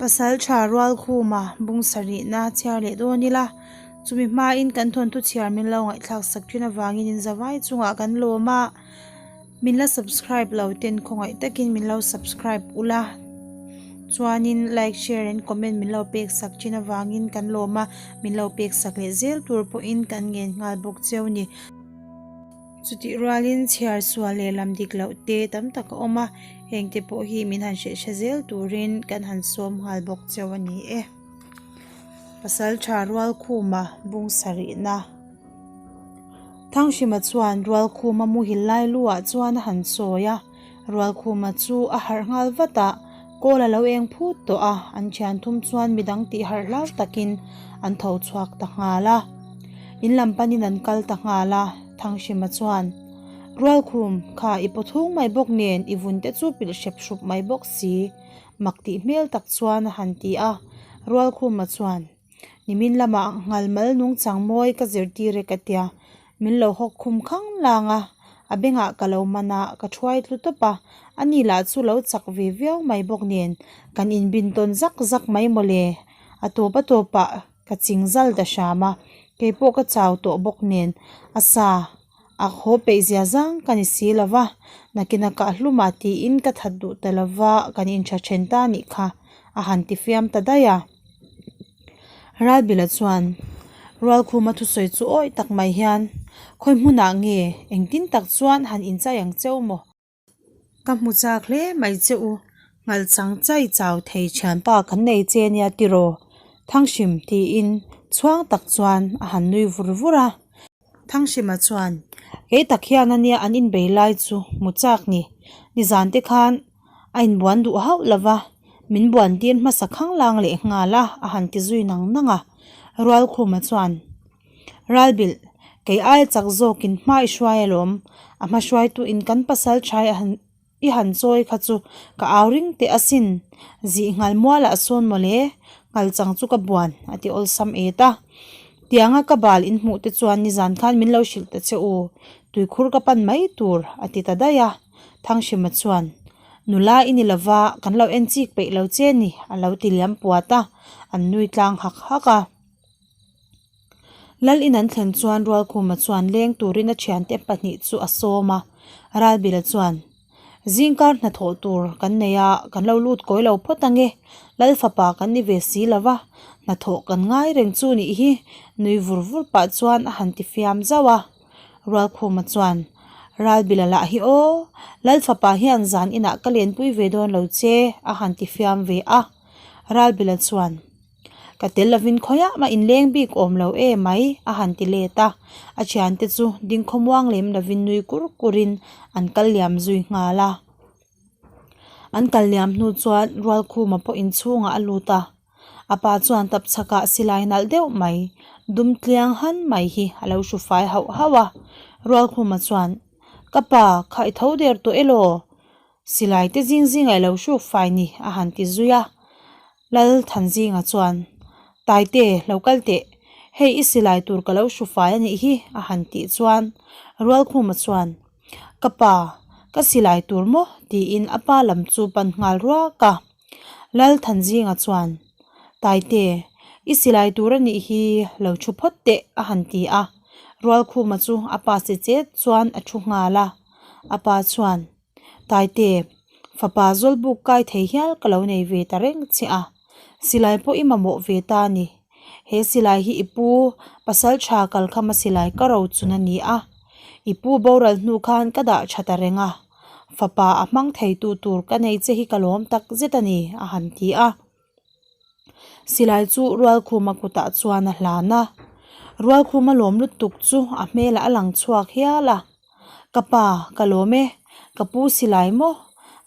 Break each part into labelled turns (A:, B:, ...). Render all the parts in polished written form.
A: Pasaltha Rualkhuma bung sarihna chhiar leh dawn ila, chumi hmain kan thawnthu chhiar min lo ngaihthlak sak thin avangin in zavai chungah kan lawm a, min la subscribe lo ten khawngaih takin min lo subscribe ula, chuanin like, share and comment min lo pek sak thin avangin kan lawm a, min lo pek sak leh zel tur pawhin kan ngen nghal bawk cheu ni. Chutih rualin chhiar sual leh lam dik loh te tam tak a awm a, heng te pawh hi min han hrilh hre zel turin kan han sawm nghal bawk cheu a ni e. Pasaltha Rualkhuma bung sarihna Thanghrima chuan Rualkhuma muhil lai luah chuan a han sawi a, Rualkhuma chu a harh nghal vat a, kawl a lo eng phut tawh a, an thian thum chuan midang tih harh hlau takin an tho chhuak ta nghal a. In lam panin an kal ta nghal a, Thanghrima chuan, Rualkhum, kha i paw thung mai bawk nen i vun te chu pilh hrep hrup mai bawk si, mak tih hmel tak chuan a han ti a, Rualkhuma chuan, Nimin lamah nghalmal nungchang mawi ka zirtir e ka tia, min lo hawk khum khang lang a, a bengah ka lo man a, ka thuai tlu tawp a, ani lah chu lo chak ve viau mai bawk nen kan inbin tawn zak zak mai mawle, a tawp a tawpah ka ching zal ta hram a, keipawh ka chau tawh bawk nen a sa a haw peih zia zang ka ni si lo va, nakin a kah hlumah tiin ka that duh ta lo va, kan intha then ta anih kha a han ti fiam ta daih a. Ralbila chuan Rualkhuma thusawi chu awih tak mai hian khawi hmunah nge engtin tak chuan han inchai ang cheu maw? Ka hmu chak hle mai che u, nghalh chang chai chau thei thianpa kan nei che nia tiraw? Thanghrim tiin chhuang tak chuan a han nui vur vur a. Thanghrima chuan, Kei tak hian ania an inbei lai chu hmu chak ni, nizan te khan a inbuan duh hauh lo va, min buan tir hmasa khanglang leh nghal a, a han ti zui nang nang a. Rualkhuma chuan, Ralbilh, kei aia chak zawkin hma i hruai alawm, a hma hruaituin kan pasal thai a han I han chawi kha chu ka au ring teh asin, zih nghal mualah sawn mawle, nghal chang chu ka buan a ti awlsam et a. Tianga ka bal in hmuh te chuan nizan khan min lo hrilh ta che u, tuikhur ka pan mai tur a ti ta daih a. Thanghrima chuan, Nula i ni lova, kan lo en chik peih lo che ni a lo ti liam puat a, an nui tlang hak hak a. Lal in an thlen chuan Rualkhuma chuan leng turin a thiante pahnih chu a sawm a, Ralbila chuan, Zingkar hnathawh tur kan nei a, kan lo lut kawi lo phawt ange, Lal fapa kan ni ve si lo va, hnathawh kan ngai reng chu nih hi, nui vur vur pah chuan a han ti fiam zauh a. Rualkhuma chuan, Ralbila lah hi aw, Lal fapa hian zan inah ka lenpui ve dawn lo che, a han ti fiam ve a. Ralbila chuan. Ka tel lovin khawiah mah inleng bik awm lo e mai a han ti let a, a thiante chu ding khawmuang lem lovin nui kur kurin an kal liam zui nghal a. An kal liam hnu chuan Rualkhuma pawh inchhungah a lut a, a pa chuan tapchhakah silai nalh deuh mai dum tliang han mai hi a lo hru fai hauh hauh a, Rualkhuma chuan, Ka pa, kha i tho der tawh elaw? Silai te zing zing ah i lo hruk fai ni a han ti zui a. Lal Thanzinga chuan, Taite, lo kal teh, hei i silai tur ka lo hru fai a nih hi a han tih chuan Rualkhuma chuan, Ka pa, ka silai tur maw? tiin a pa lam chu pan nghal ruak a. Lal Thanzinga chuan, Taite, i silai tur a nih hi, lo thu phawt teh a han ti a. Rualkhuma chu a pa si chet chuan a thu nghal a. A pa chuan, Taite, fapa zawlbuk kai thei hial ka lo nei ve ta reng che a, silai pawh i mamawh ve ta a ni. He silai hi i pu pasal tha kalkhama silai ka ro chun a ni a, i pu boral hnu khan ka dah tha ta reng a, fapa a hmang theitu tur ka nei che hi ka lawm tak zet a ni, a han ti a. Silai chu Rualkhuma kutah chuan a hlan a, Rualkhuma lawm lutuk chu a hmelah a lang chhuak hial a, Ka pa, ka lawm e, ka pu silai maw?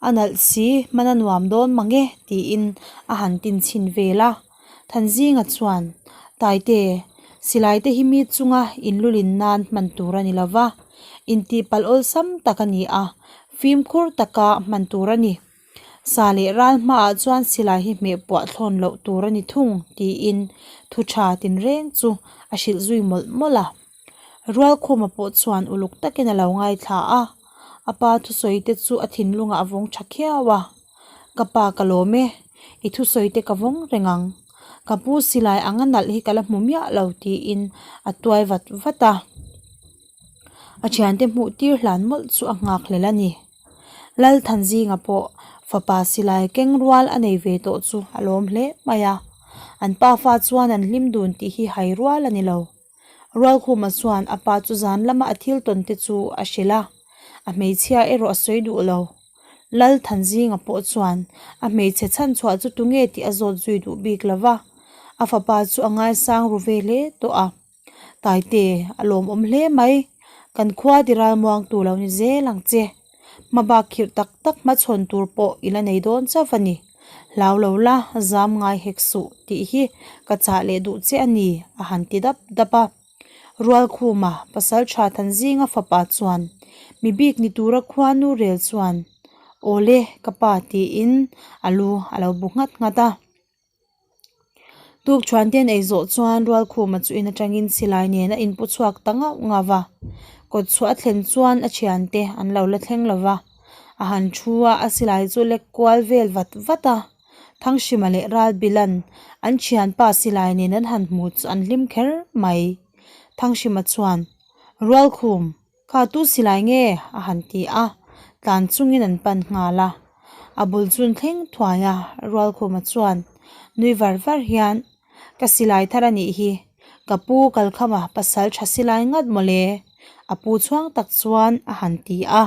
A: A nalh si, hman a nuam dawn mang e tiin a han tin chhin vel a. Thanzinga chuan, Taite, silai te hi mi chunga inlulin nan hman tur a ni lo va, intihpalh awlsam tak a ni a, fimkhur taka hman tur a ni. Sa leh ral hmaah chuan silai hi hmeh puah thlawn loh tur a ni thung tiin thu tha tinreng chu a hrilh zui mawlh mawlh a. Rualkhuma pawh chuan uluk takin a lo ngaithla a, a pa thusawi te chu a thinlungah a vawng tha khiau a. Ka pa ka lawm e. I thusawi te ka vawng reng ang. Ka pu silai anga nalh hi ka la hmu miah lo tiin a tuai vat vat a. A thiante hmuh tir hlan mawlh chu a nghak hlel a ni. Lalthanzinga pawh fapa silai keng rual a nei ve tawh chu a lawm hle mai a. An pafa chuan an hlim dun tih hi hai rual a ni lo. Rualkhuma chuan a pa chu zan lama a thil tawn te chu a hrilh a, a hmeichhia erawh a sawi duh lo. Lalthanzinga pawh chuan a hmeichhe chhanchhuah chu tunge tih a zawt zui duh bik lo va, a fapa chu a ngaisang ru ve hle tawh a. Taite, a lawmawm hle mai, kan khua ti ralmuang tu lo ni zel ang che. Hmabak khirh tak tak hmachhawn tur pawh i la nei dawn chauh a ni. Hlau lo la, zam ngai hek suh tih hi ka chah leh duh che a ni, a han ti dap dap a. Rualkhuma, Pasal tha Thanzinga fapa chuan, Mi bik ni tura khuanu rel chuan, Awle, ka pa tiin a lu a lo bu nghat nghat a. Tukṭhuan te an ei zawh chuan Rualkhuma chu in aṭangin silai nen a inpu chhuak ta ngauh ngauh a. Kawt chhuah a thlen chuan a thiante an lo la thleng lo va, a han thu a, a silai chu lek kual vel vat vat a. Thanghrima leh Ralbila'n an thianpa silai nen an han hmu chu an hlim kher mai. Thanghrima chuan, Rualkhum, Kha tu silai nge? a han ti a, tlan chungin an pan nghal a. A bul chun thleng thuai a, Rualkhuma chuan nui var var hian, Ka silai thar a nih hi, ka pu kalkhama pasal tha silai ngat mawle, a pu chhuang tak chuan a han ti a.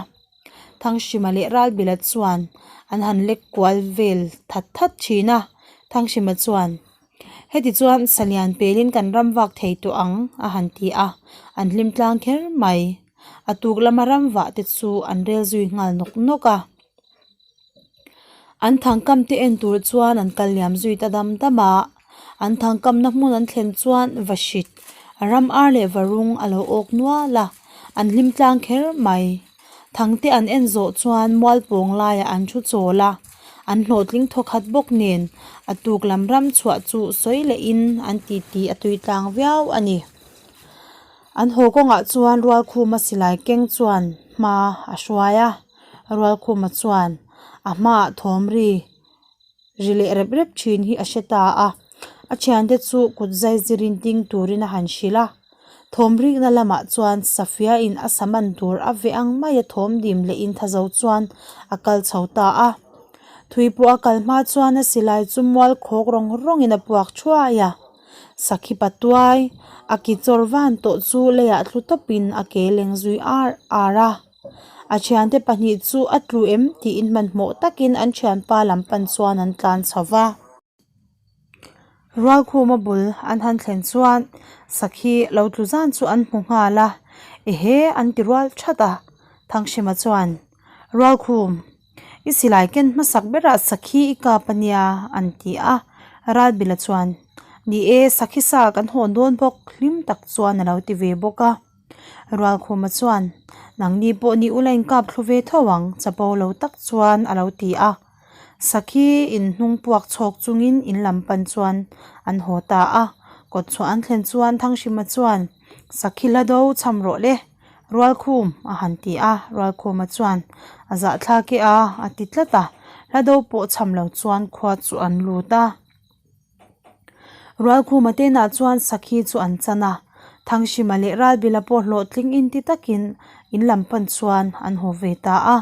A: Thanghrima leh Ralbila chuan an han lek kual vel that that thin a, Thanghrima chuan, Heti chuan salian pelin kan ram vak thei tawh ang, a han ti a, an hlim tlang kher mai. A tuk lama ram vah te chu an rel zui nghal nawk nawk a. An thangkam te en tur chuan an kal liam zui ta dam dam a. An thangkamna hmun an thlen chuan Vahrit, ram ar leh varung a lo awk nual a, an hlim tlang kher mai. Thangte an en zawh chuan mualpawng laiah an thu chawl a, an hlawhtling thawkhat bawk nen a tuk lam ram chhuah chu sawi lehin an titi a tui tlang viau a ni. An haw kawngah chuan Rualkhuma silai keng chuan hma a hruai a, Rualkhuma chuan a hmaah thawm ri ri leh rep rep thin hi a hre ta a, a thiante chu kut zai zirin ding turin a han hrilh a, thawm rikna lamah chuan Safia in a sa man tur a veh ang maia thawm dim leh in tha zo chuan a kal chho ta a, thui pawh a kal hma chuan a silai chu mual khawk rawng rawngin a puak thuai a, sakhi patuai a ki chawr van tawh chu leiah thlu tawpin a ke leng zui ar ar a. A thiante pahnih chu a tlu em tiin hmanhmawh takin an thianpa lam pan chuan an tlan chho va. Rualkhuma bul an han thlen chuan sakhi lo tlu zan chu an hmu nghal a, ehe an ti rual that a. Thanghrima chuan, Rualkhum, i silai ken hmasak berah sakhi i kap a nia an ti a. Ralbila chuan, Ni e, sakhi sa kan hawn dawn bawk hlim tak chuan a lo ti ve bawk a. Rualkhuma chuan, Nangni pawh ni ula inkap thlu ve tho ang, chapo lo tak chuan a lo ti a. Sakhi in hnung puak chhawk chungin in lam pan chuan an haw ta a. Kawt chhuah an thlen chuan Thanghrima chuan, Sakhi hla do cham rawh le, Rualkhum a han ti a. Rualkhuma chuan, A zahthlak e a, a ti tlat a. Hla do pawh cham lo chuan khua chu an lut a. Rualkhuma tenah chuan sakhi chu an chan a, Thanghrima leh Ralbila pawh hlawhtling inti takin in lam pan chuan an haw ve ta a.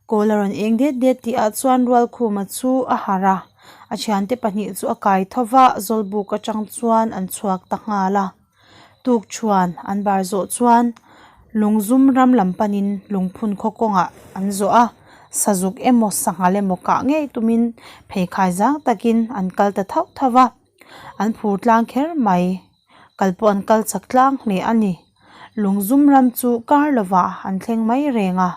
A: Kawl a rawn eng det det tih ah chuan Rualkhuma chu a harh a, a thiante pahnih chu a kai tho va, Zawlbuk atang chuan an chhuak ta nghal a. Tuk chuan an bar zawh chuan lungzum ram lam panin lungphun khaw kawngah an zawh a, sazuk emaw sanghal emaw kah ngei tumin pheikhai zang takin an kal ta thauh thauh va, an phur tlang kher mai. Kal pawh an kal chak tlang hle a ni. Lungzum ram chu kar lovah an thleng mai reng a,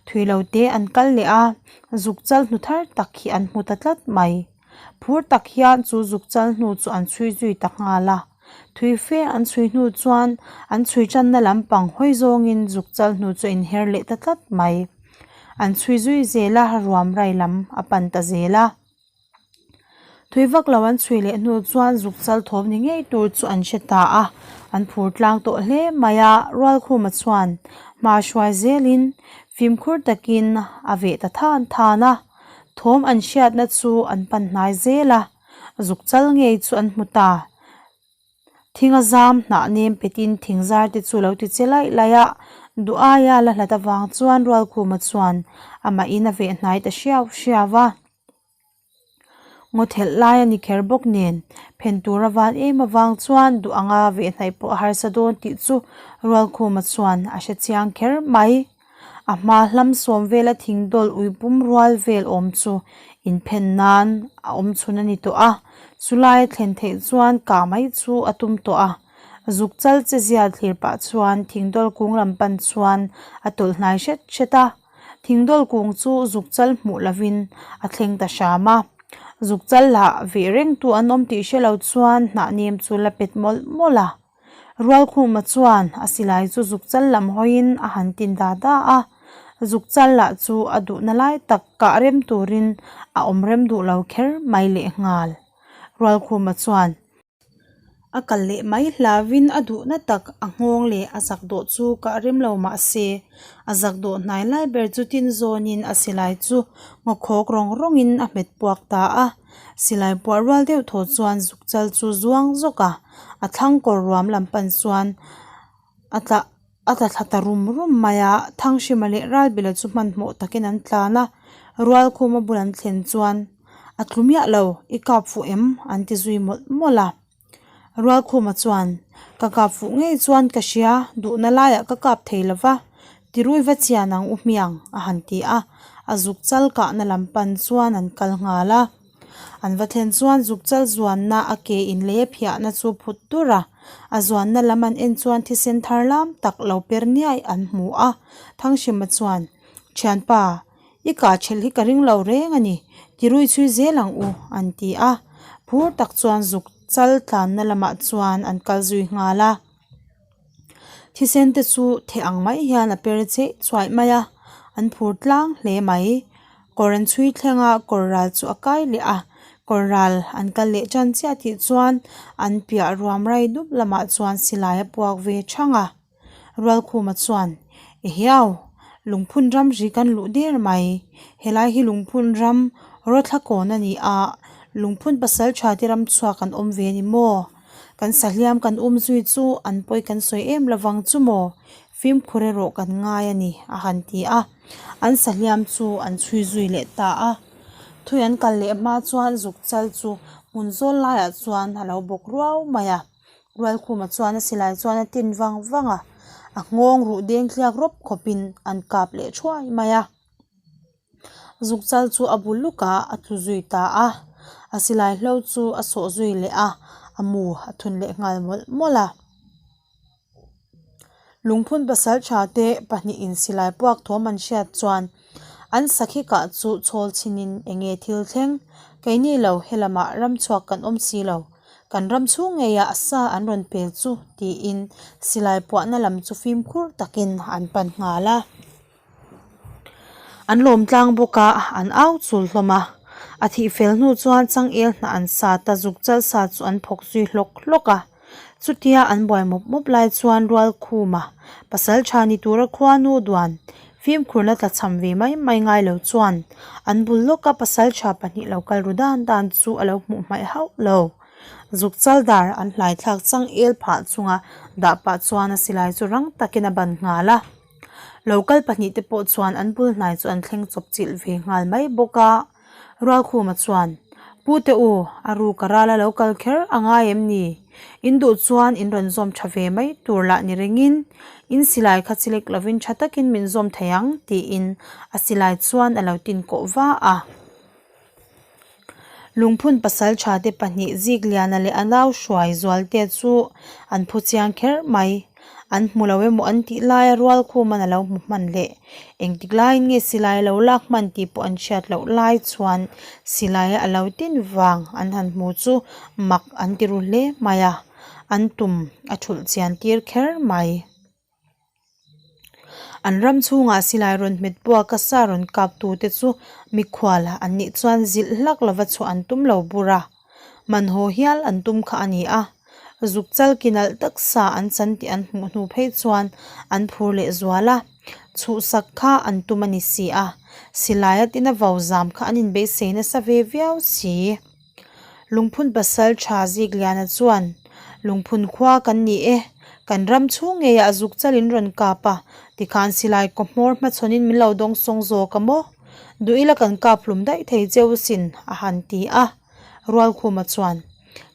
A: thui lo te an kal leh a, zuk chal hnu thar tak hi an hmu ta tlat mai. Phur tak hian chu zuk chal hnu chu an chhui zui ta nghal a. Thui fe an chhui hnu chuan an chhui tanna lampang hawi zawngin zuk chal hnu chu a inher leh ta tlat mai. An chhui zui zel a, ruam rai lam a pan ta zel a. Thui vak lo an chhui leh hnu chuan zuk chal thawm ni ngei tur chu an hre ta a, an phur tlang tawh hle mai a, Rualkhuma chuan hma hruai zelin fimkhur takin a veh ta than than a. Thawm an hriatna chu an pan hnai zel a, zuk chal ngei chu an hmu ta. Thing a zam hnah nem petin thing zar te chu lo ti che laih laih a, duh aia la hlat avang chuan Rualkhuma chuan amahin a veh hnai ta hriau hriau a. Ngaw thelh lai a ni kher bawk nen phen tur a van em avang chuan duh anga veh hnaih pawh a harsa dawn tih chu Rualkhuma chuan a hre chiang kher mai. A hma hlam sawm vela thing dawlh ui pum rual vel awm chu inphen nan a awm chhun a ni tawh a, chulai a thlen theih chuan kah mai chu a tum tawh a. Zuk chal che zia thlir pah chuan thing dawlh kung lam pan chuan a tawlh hnai hret hret a. Thingdawl kung chu zuk chal hmuh lovin a thleng ta hram a, zuk chal lah veh rengtu an awm tih hre lo chuan hnah nem chu la pet mawlh mawlh a. Rualkhuma chuan a silai chu zuk chal lam hawiin a han tin da da a, zuk chal lah chu a duhna lai tak kah rem turin a awm rem duh lo kher mai lehnghal. Rualkhuma chuan. A kal leh mai hlauvin a duhna tak a nghawng leh a zak dawh chu kah rem lo mah se, a zak dawh hnai lai ber chu tin zawnin a silai chu ngaw khawk rawng rawngin a hmet puak ta a. Silai puah rual deuh thaw chuan zuk chal chu zuang zawk a, a thlang kawr ruam lam pan chuan a tla a tla thla ta rum rum mai a, Thanghrima leh Ralbila chu hmanhmawh takin an tlan a, Rualkhuma bul an thlen chuan a tlu miah lo, i kap fuh em? an ti zui mawlh mawlh a. Rualkhuma chuan, Ka kap fuh ngei chuan ka hria, duhna laiah ka kap thei lo va, tirui va chian ang u hmiang, a han ti a, a zuk chal kahna lam pan chuan an kal nghal a. An va thlen chuan zuk chal zuanna a ke in lei a phiahna chu phut dur a, a zuanna lam an en chuan thisen thar lam tak lo per niaih an hmu a. Thanghrima chuan, Thianpa, i kah thelh hi ka ring lo reng a ni, tirui chhui zel ang u, an ti a. Phur tak chuan zuk chal tlanna lamah chuan an kal zui nghal a. Thisen te chu theh ang mai hian a per cheh chuaih mai a, an phur tlang hle mai. Kawr an chhui thleng a, kawr ral chu a kai leh a, kawr ral an kal leh tan chiah tih chuan an piah ruam rai dup lamah chuan silai a puak ve thang a. Rualkhuma chuan, Ehiau, lungphun ram ri kan luh der mai. Helai hi lungphun ram rawthla kawn a ni a, lungphun pasal tha te ram chhuak an awm ve a ni maw? Kan sahliam kan um zui chu an pawi kan sawi em lovang chu maw? Fimkhur erawh kan ngai a ni, a han ti a. An sahliam chu an chhui zui leh ta a. Thui an kal leh hma chuan zuk chal chu hmun zawl laiah chuan a lo bawk ruau mai a. Rualkhuma chuan a silai chuan a tin vang vang a, a nghawng ruh deng thliak rawp khawpin an kap leh thuai mai a. Zuk chal chu a bu luk a, a tlu zui ta a. A silai hlo chu a sawh zui leh a, a mu a thun leh nghal mawlh mawlh a. Lungphun pasal tha te pahnihin silai puak thawm an hriat chuan an sakhi kah chu chhawl chhinin eng nge thil thleng? Keini lo helamah ram chhuak kan awm si lo. Kan ram chhung ngeiah sa an rawn pel chu tiin silai puahna lam chu fimkhur takin an pan nghal a. An lawm tlang bawk a, an au chul hlawm a. A thih fel hnu chuan changel hnah an sat a, zuk chal sa chu an phawk zui hlawk hlawk a. Chutia an buai mawp mawp lai chuan Rualkhuma, pasal tha ni tura khuanu duan fimkhurna tlachham ve mai mai ngai lo chuan an bul lawka pasal tha pahnih lo kal ru dan dan chu a lo hmuh hmaih hauh lo. Zuk chal dar an hlai thlak changel phah chunga dah pah chuan a silai chu rang takin a ban nghal a. Local pahnihte pawh chuan an bul hnai chu an thleng chawp chilh ve nghal mai bawk a. Rualkhuma chuan, Pute u, a ruk a ral a lo kal kher a ngai em ni? In duh chuan in rawn zawm tha ve mai tur lah ni rengin, in silai kha chilek lovin tha takin min zawm thei ang, tiin a silai chuan a lo tin kawh va a. Lungphun pasal tha te pahnih Zikliana leh a nau hruai Zualte chu an phu chiang kher mai. An hmu lo emaw an tih laia Rualkhuman a lo hmu hman leh engtik laiin nge silai a lo lak hman tih pawh an hriat loh lai chuan silai a lo tin vang an han hmu chu mak an ti ru hle mai a, an tum a thulh chian tir kher mai. An ram chhungah silai rawn hmet buak a sa rawn kap tute chu mikhual an nih chuan zilh hlak lova chhuah an tum lo bur a, man haw hial an tum kha a ni a. Zuk chal ki nalh tak sa an chan tih an hmuh hnu phei chuan an phur leh zual a. Chhuhsak kha an tum a ni si a, silai a tina vau zam kha an inbeisei nasa ve viau si. Lungphun pasal tha Zikliana chuan, Lungphun khua kan ni e, kan ram chhung ngeiah zuk chal in rawn kap a, tikhan silai kaw hmawr hmachhawnin min lo dawngsawng zawk a maw? Duh ila kan kap hlum daih thei cheu sin, a han ti a. Rualkhuma chuan,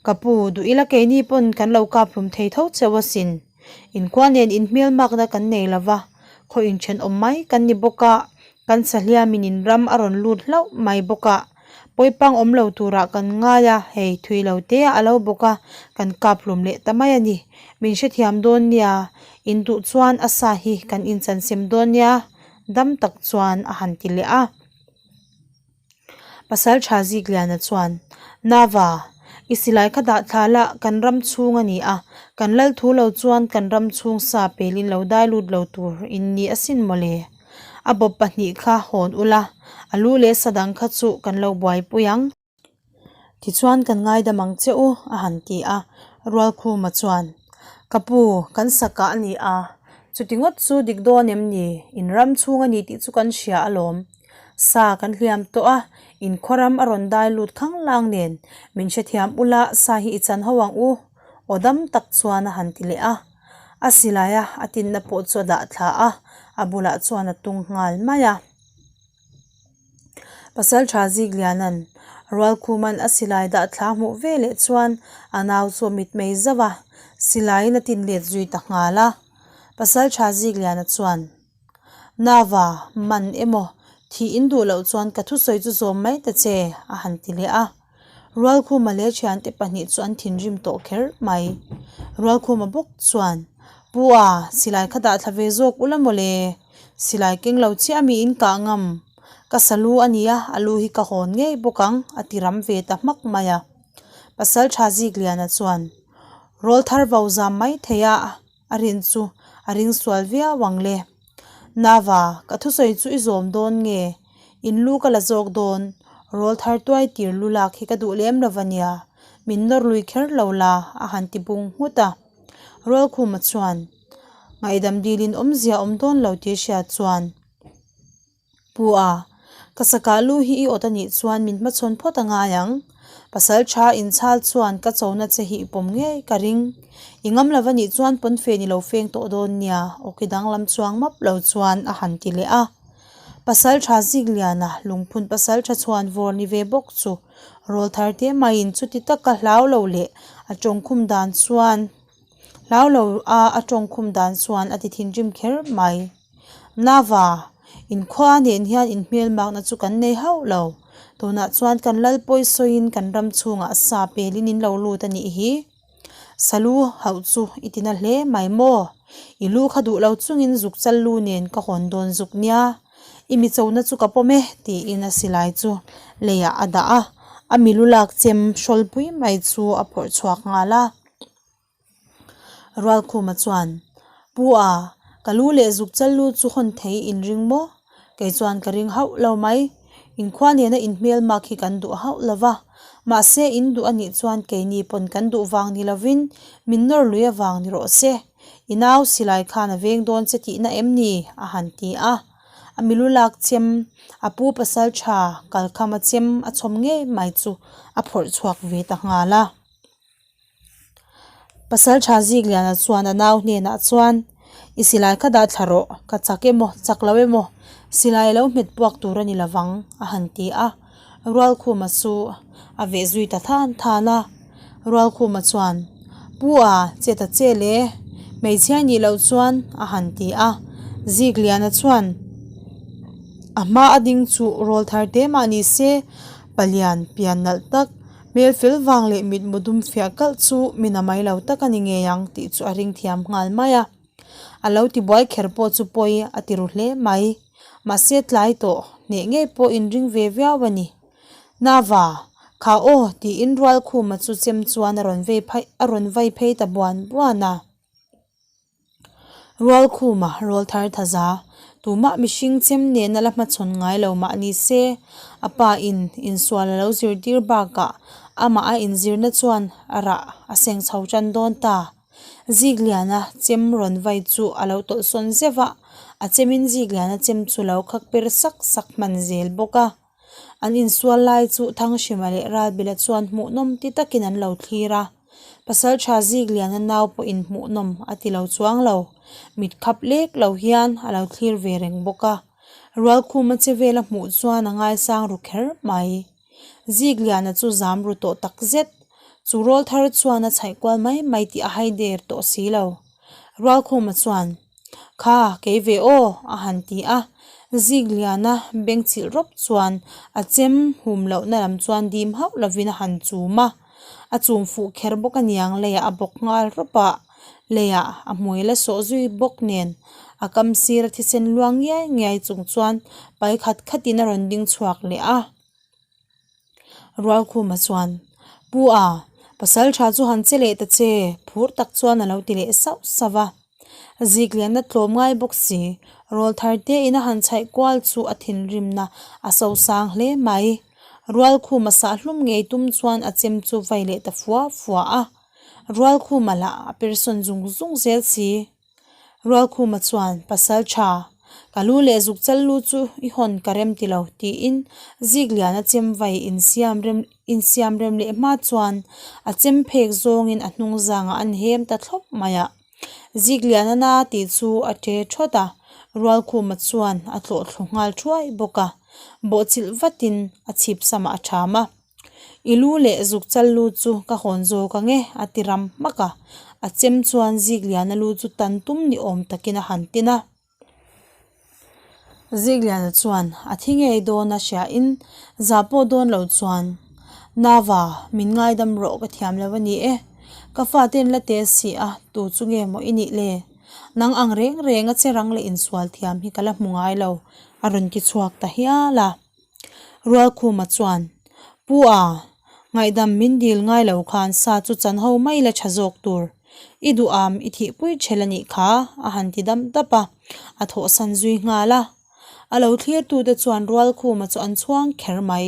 A: Ka pu, duh ila keini pawn kan lo kap hlum thei tho cheu asin. Inkhua nen inhmelmakna kan nei lo va, khaw inthenawm mai kan ni bawk a, kan sahliamin in ram a rawn lut hlauh mai bawk a. Pawipang awm lo turah kan ngai a, hei thui lo te a lo bawk a, kan kap hlum leh ta mai a ni. Min hrethiam dawn nia, in duh chuan a sa hi kan inchansim dawn nia, dam tak chuan a han ti leh a. Pasal tha Zikliana chuan, Nava, i silai kha dah thla la, kan ram chhung a ni a, kan lal thu lo chuan kan ram chhung sa pelin lo dai lut lo tur in ni asin mawle. A bawp pahnih kha hawn ula, a lu leh sa dang kha chu kan lo buaipui ang. Tichuan kan ngaidam ang che u, a han ti a. Rualkhuma chuan, Ka pu, kan sakah a ni a, chuti ngawt chu dik dawn em ni? In ram chhung a ni tih chu kan hria alawm. Sa kan hliam tawh a, in khawram a rawn dai lut khang lang nen, min hrethiam ula sa hi i chan ho ang u, aw dam tak chuan a han ti leh a. A silai a, a tinna pawh chu a dah thla a, a bulah chuan a tung nghal mai a. Pasal tha Zikliana'n Rualkhuma'n a silai dah thla hmuh ve leh chuan a nau chu a mitmei zauh a, silaiin a tin let zui ta nghal a. Pasal tha Zikliana chuan, Nava, man emaw, thih in duh loh chuan ka thusawi chu zawm mai ta che, a han ti leh a. Rualkhuma leh thiante pahnih chu an thinrim tawh kher mai. Rualkhuma bawk chuan, Pu a, silai kha dah thla ve zawk ula mawle, silai keng lo chiah mi in kah ngam. Ka sa lu a nia, a lu hi ka hawn ngei bawk ang, a ti ram ve ta hmak mai a. Pasal tha Zikliana chuan, Rawl thar vo zam mai thei a, a rin chu a ring sual viau ang le. Nava, ka thusawi chu i zawm dawn nge? In lu ka la zawk dawn, rawl thar tuai tir lu lak hi ka duh lem lo va nia, min nawr lui kher lo la, a han ti bung nghut a. Rawlkhuma chuan, Ngaihdam dilin awmzia awm dawn lo tih hriat chuan, Pu a, ka sakah lu hi i awt a nih chuan min hmachhawn phawt a ngai ang. Pasal tha inchhal chuan ka chona che hi i pawm ngei ka ring. I ngam lo va nih chuan pawnfen i lo feng tawh dawn nia, awki danglam chuang map lo chuan a han ti leh a. Pasal tha Zikliana lungphun pasal tha chhuan vawr ni ve bawk chu rawl thar te maiin chuti taka hlau lo leh a tawngkhum dan chuan hlau lo a a tawngkhum dan chuan a ti thinrim kher mai. Nava, inkhua nen hian inhmelmakna chu kan nei hauh lo. Tunah chuan kan lal pawi sawiin kan ram chhungah sa pelin in lo lut a nih hi. Salu hauh chu i tina hle mai maw? I lu kha duh lo chungin zuk chal lu nen ka hawn dawn zuk nia. I mi chona chu ka pawm e, tiin a silai chu leiah a dah a. A mi lu lak chem hrawlpui mai chu a phawrh chhuak nghal a. Rualkhuma chuan, Pu a, ka lu leh zuk chal lu chu hawn thei in ring maw? Kei chuan ka ring hauh lo mai. Inkhua nena inhmel mak hi kan duh hauh lo va. Mahse in duh a nih chuan keini pawn kan duh vang ni lovin min nawr lui avang ni rawh se. I nau silai khan a veng dawn che tihna em ni? a han ti a. A milu lak chem, a pu pasal tha kalkhama chem a chhawm ngei mai chu a phawrh chhuak ve ta nghal a. Pasal tha Zikliana chuan a nau hnenah chuan, I silai kha dah thla rawh, ka chak emaw, chak lo emaw, silai lo hmet puak tur a ni lovang, a han ti a. Rualkhuma chu a veh zui ta than than a. Rualkhuma chuan, Pu a, che ta che le, hmeichhia nih loh chuan, a han ti a. Zikliana chuan, A hma a ding chu rawl thar te mah ni se, palian pian nalh tak, Hmel fel vang leh mitmu dum fiah kalh chu mi na mai lo tak a ni ngei ang tih chu a ring thiam nghal mai a. A lo ti buai kher pawh chu pawi a ti ru hle mai. Mahse tlai tawh hneh ngei pawh in ring ve viau a ni. Nava, kha aw tiin Rualkhuma chu chem chuan a rawn vei phei a rawn vai phei ta buan buan a. Rualkhuma rawl thar thaza, tumah mihring chem nena la hmachhawn ngai lo mah ni se, a pa in insual a lo zirtir bakah amah a inzirna chuan a rah a seng chho tan dawn ta. Zikliana chem rawn vai chu a lo tawlhsawn zeuh a, A chemin Zikliana chem chu lo khak per sak sak hman zel bawk a. An insual lai chu Thanghrima leh Ralbila chuan hmuhnawm ti takin an lo thlir a. Pasaltha Zikliana nau pawhin hmuhnawm a ti lo chuang lo. Mit khap lek lo hian a lo thlir ve reng bawk a. Rualkhuma che vel a hmuh chuan a ngaisang ru kher mai. Zikliana chu zam ru tawh tak zet. Chu rawlthar chuan a chhaih kual mai mai tih a hai der tawh si lo. Rualkhuma chuan. Kha, kei ve aw, a han ti a. Zikliana bengchilh rawp chuan a chem hum lohna lam chuan dim hauh lovin a han chum a. A chum fuh kher bawk aniang leiah a bawk nghal rawp a, leiah a hmui la sawh zui bawk nen a kam sir a thisen luang ngiai ngiai chung chuan pai khat khatin a rawn ding chhuak leh a. Rualkhuma chuan, Pu a, pasal tha chu han che leh ta che, phur tak chuan a lo ti leh sauh sauh a. Ziklianna tlawm ngai bawk si, rawlthar te in a han chhaih kual chu a thinrimna a sosang hle mai. Rualkhuma sah hlum ngei tum chuan a chem chu vai leh ta fua fua a. Rualkhuma lah a persawn zung zung zel si. Rualkhuma chuan, Pasal tha, ka lu leh zuk chal lu chu i hawn ka rem ti lo, tiin Zikliana chem vai insiam rem insiam rem leh hma chuan a chem phek zawngin a hnung zangah an hem ta thlawp mai a. Zikliana na tih chu a ṭe ṭhawt a, Rualkhuma chuan a tlawh thlu nghal ṭhuai bawk a, bawhchilh vatin a chhip samah a ṭham a. I lu leh zuk chal lu chu ka hawn zawk ang e, a ti ram hmak a. A chem chuan Zikliana lu chu tan tum ni awm takin a han tin a. Zikliana chuan a thi ngei dawn a hriain zah pawh dawn lo chuan, Nava, min ngaidam rawh ka thiam lo a ni e. Ka fate an la te si a, tu chu nge maw i nih le? Nang ang reng reng a che rang leh insual thiam hi ka la hmu ngai lo, a rawn ti chhuak ta hial a. Rualkhuma chuan, Pu a, ngaihdam min dil ngai lo khan sa chu chan ho mai la tha zawk tur. I duham i thihpui ṭhel a nih kha, a han ti dam dap a, a thawhsan zui nghal a. A lo thlirtute chuan Rualkhuma chu an chhuang kher mai.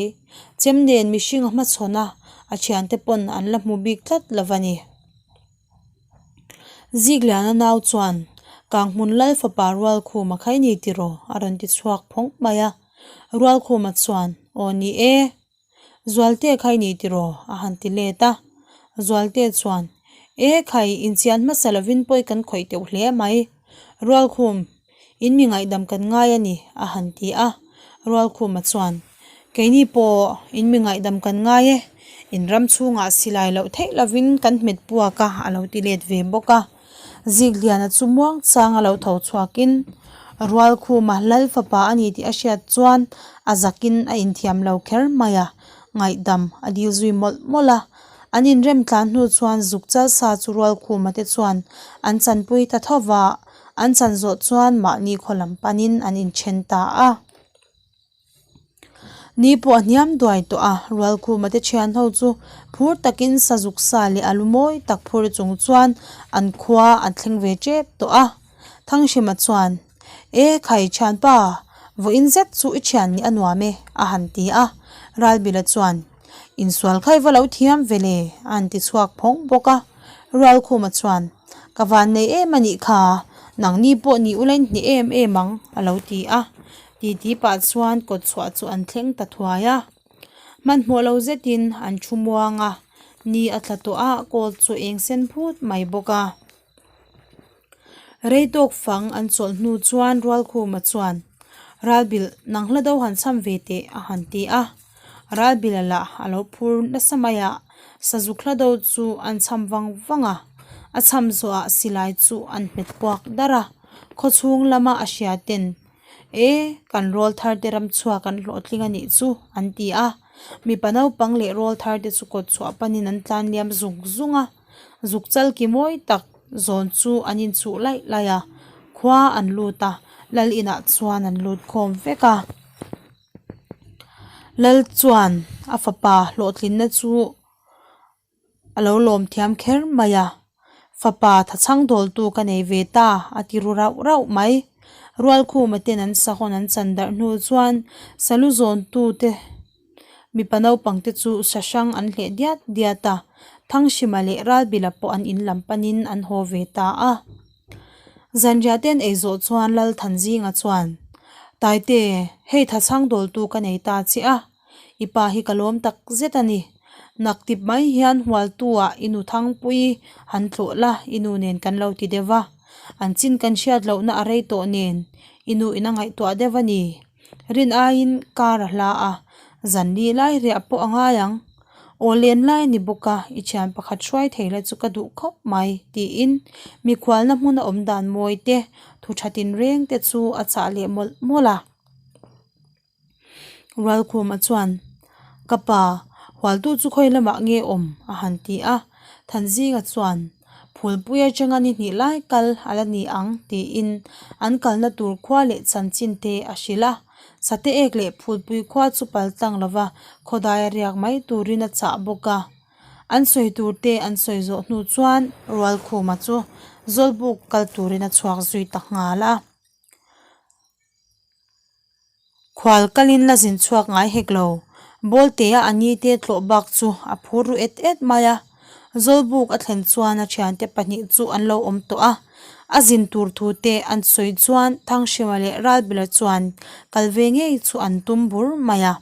A: Chem nen mihring a hmachhawn a, a thiante pawn an la hmu bik tlat lo va ni. Zikliana nau chuan, Kanghmun Lal fapa Rualkhuma kha i ni tiraw? a rawn ti chhuak phawng mai a. Rualkhuma chuan, Aw ni e, Zualte kha i ni tiraw? a han ti let a. Zualte chuan, E khai, inchian hmasa lovin pawi kan khawih teuh hle mai. Rualkhum, In mi ngaihdam kan ngai a ni, a han ti a. Rualkhuma chuan, Keini pawh in mi ngaihdam kan ngai e, in ram chhungah silai loh theih lovin kan hmet puak a, a lo ti let ve bawk a. Zikliana chu muang chang a lo tho chhuakin Rualkhuma Lal fapa a ni tih a hriat chuan a zakin a inthiam lo kher mai a, ngaihdam a dil zui mawlh mawlh a. An inrem tlan hnu chuan zuk chal sa chu Rualkhuma te chuan an chanpui ta tho va, an chan zawh chuan mahni khaw lam panin an inthen ta a. Ni pawh a hniam duai tawh a, Rualkhuma te thian ho chu phur takin sazuk sa leh a lu mawi tak phur chung chuan an khua an thleng ve tep tawh a. Thanghrima chuan, E khai thianpa, vawiin zet chu i thian nih a nuam e, a han ti a. Ralbila chuan, Insual kha i va lo thiam ve le, a han ti chhuak phawng bawk a. Rualkhuma chuan, Ka van nei em a nih kha, nangni pawh ni ula in hneh em em ang, a lo ti a. Titi pah chuan kawt chhuah chu an thleng ta thuai a. Hmanhmawh lo zetin an thu muang a, ni a tla tawh a, kawl chu eng sen phut mai bawk a. Rei tawk fang an chawlh hnu chuan Rualkhuma chuan, Ralbilh, nang hla do han cham ve teh, a han ti a. Ralbilh a lah a lo phur nasa mai a, sazuk hla do chu an cham vang vang a. A cham zawhah silai chu an hmet puak dar a, khawchhung lama a hria ten, E, kan rawl thar te ram chhuak an hlawhtling a nih chu, an ti a. Mipa naupang leh rawl thar te chu kawt chhuah panin an tlan liam zung zung a. Zuk chal ki mawi tak zawn chu an inchuh laih laih a, khua an lut a, lal inah chuan an lut khawm vek a. Lal chuan a fapa hlawhtlinna chu a lo lawm thiam kher mai a, fapa thachhang dawltu ka nei ve ta a ti ru rauh rauh mai. Rualkhuma ten an sahawn an chan darh hnu chuan salu zawntu te Mipa naupang te chu sa hrang an hleh diat diat a, Thanghrima leh Ralbila pawh an in lam panin an haw ve ta a. Zanriah te an ei zawh chuan Lalthanzinga chuan, Taite, hei thachhang dawltu ka nei ta che a, I pa hi ka lawm tak zet a ni. Nak tip mai hian Hualtu-ah i nu Thangpui han tlawh la, i nu nen kan lo ti deuh va. An chin kan hriat lohna a rei tawh nen, i nu in a ngaihtuah deuh a ni. Rin aiin kar a hla a, zan li lai riah pawh a ngai ang. Aw len lai a ni bawk a, i thian pakhat hruai thei la chu ka duh khawp mai, tiin mikhualna hmuna awm dan mawi te, thu tha tinreng te chu a chah leh mawlh mawlh a. Rualkhuma chuan, Ka pa, Hualtu chu khawi lamah nge awm? a han ti a. Thanzinga chuan, Phulpui atanga ni hnih lai kal a la ni ang, tiin an kalna tur khua leh chanchin te a hrilh a. Sate ek leh Phulpui khua chu pal tlang lova khawdai a riak mai turin a chah bawk a. An sawi tur te an sawi zawh hnu chuan Rualkhuma chu Zawlbuk kal turin a chhuak zui ta nghal a. Khual kalin la zin chhuak ngai hek lo. Bawltea a ni te tlawh bak chu a phur ru et et mai a. Zawlbuk a thlen chuan a thiante pahnih chu an lo awm tawh a. A zin tur thu te an sawi chuan Thanghrima leh Ralbila chuan kal ve ngei chu an tum bur mai a.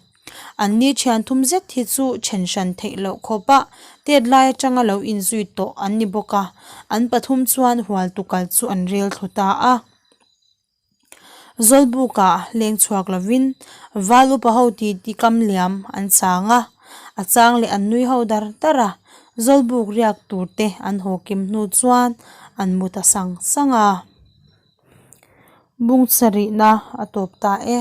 A: An ni thian thum zet hi chu then hran theih loh khawpa tet lai atanga lo inzui tawh an ni bawk a. An pathum chuan hual tukal chu an rel thlu ta a. Zawlbukah leng chhuak lovin val upa ho ti ti kam liam an chang a, a chang leh an nui ho dar dar a, Zawlbuk riak tur te an haw kim hnu chuan an mu ta sang sang a. Bung sarihna a tawp ta e.